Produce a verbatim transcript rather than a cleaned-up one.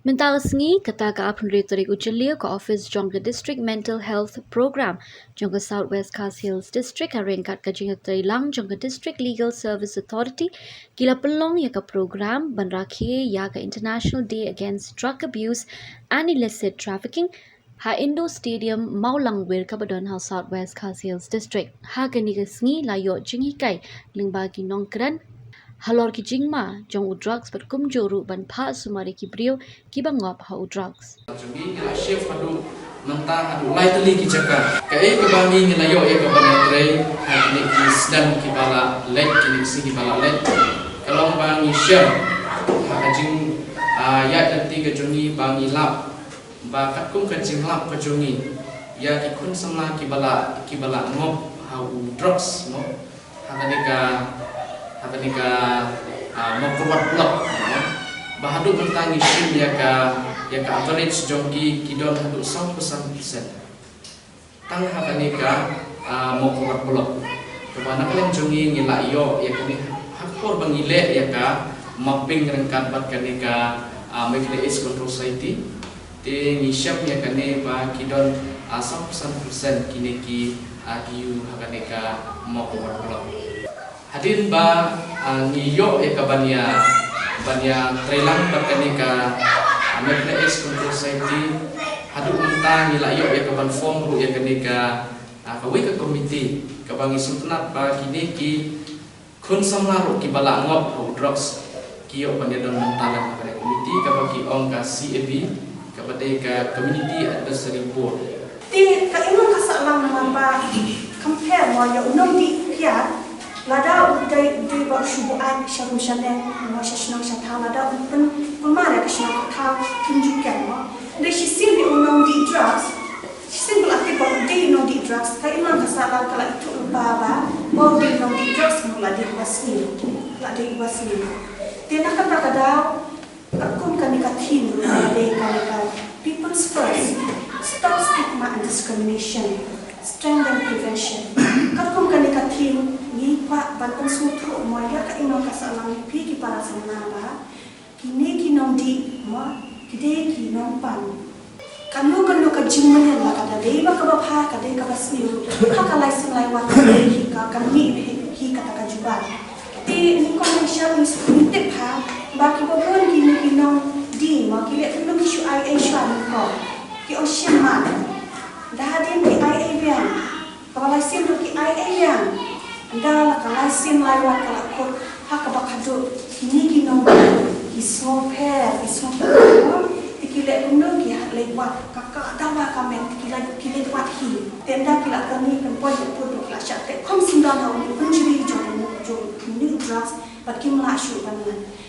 Mynta ka sngi, kata ka arphew hynriew tarik u Jylliew, ka office jong ka District Mental Health Program jong ka South West Khasi Hills District, ha ryngkat ka jingïatreilang jong ka District Legal Service Authority, ki la pynlong ïa ka program ban rakhe ïa ka International Day Against Drug Abuse and Illicit Trafficking ha Indoor Stadium Mawlangwir kaba don ha South West Khasi Hills District. Ha kane ka sngi la ïoh jinghikai lyngba ki nongkren halor ki jingma jong u drugs bad kumjuh ruh ban phah sumar ïa ki briew kiba ngop ha u drugs. Jong ngi ngi la shift haduh mynta haduh lai tylli ki jaka. Kaei kaba ngi ngi la ïoh ïa ka ban ïatrei ha kine ki snem kiba la leit, kine ki sngi kiba la leit, ka long ba ngi shem ha ka jing, ah, ïaid lynti ka jong ngi ba ngi lap ba katkum ka jinglap ka jong ngi ïa ki khun samla kiba la, kiba la ngop ha u drugs, no, ha kane ka, ha kane ka, ah, Mawkyrwat block, no, ba haduh mynta ngi shim ïa ka, ïa ka average jong ki, ki don haduh sawphew san percent. Tang ha kane ka, ah, Mawkyrwat block. Kaba na ka liang jong ngi ngi la ïoh ïa kane ha ka por ba ngi leh ïa ka mapping ryngkat bad kane ka, ah, Meghalaya AIDS Control Society. Te ngi shem ïa kane ba ki don, ah, sawphew san percent kine ki, ah, D U ha kane ka Mawkyrwat block. Hadien ba, ah, ngi ïoh ïa ka ban ïa, ban ïatreilang bad kane ka, ah, Meghalaya AIDS Control Society, haduh mynta ngi la ïoh ïa ka ban form ruh ïa kane ka, ah, kawei ka committee kaba ngi sngewtynnat ba kine ki khun samla ruh kiba la ngop ha u drugs ki ïoh ban ïadon bynta lem ha kane ka committee kaba ki ong ka C A B, kaba dei ka Community Advisory Board. Te ka imlang ka sahlang namar ba compare mo ïa u nongdih kiad, lada u dei, u dei ba u shu buaid sha rum sha neng, mo sha shnong sha thaw, lada u pynkulmar ïa ka shnong ka thaw, kim ju kem mo. Dei shisien ïa u nongdih drugs, shisien ba la tip ba u dei u nongdih drugs, ka imlang ka sahlang ka la ithuh lypa ba, ba u dei u nongdih drugs, mo la dih uba sniew, la dih uba sniew. Te na kata ka daw, katkum kane ka theme ruh ka dei kane ka People's First, Stop Stigma and Discrimination, Strengthen Prevention. Katkum kane ka theme ngi kwah ban pynsngewthuh mo ïa ka imlang ka sahlang ïa phi ki para samla ba kine ki nongdih mo ki dei ki nongpan. Kano kano ka jingmynhynnin la ka da dei ba kaba bha, ka dei kaba sniew, ha ka lai sien lai wat ka dei hi ka, ka mih hi, hi kata ka jubab. Te nyngkong nyngshap ngi sngewthuh tip ha ba kiba bun kine ki nongdih mo ki leh kumno ki shu ai ei shuwa nyngkong. Ki ong shim mat. Da hadien ki ai ei biang. Kaba lai sien ruh ki ai ei biang. Ynda la ka lai sien lai wat ka la kut ha kaba khadduh kine ki nongdih ki sngewpher, ki sngewpher. Te ki leh kumno, ki leit wad, ka, ka dawa ka met, ki leit, ki leit wad hi. Te ynda ki la kani kan poi ka put ki la shah teh kham syndon ha u nongdih jong, jong u nongdih drugs bad kim lah shuh ban ngan.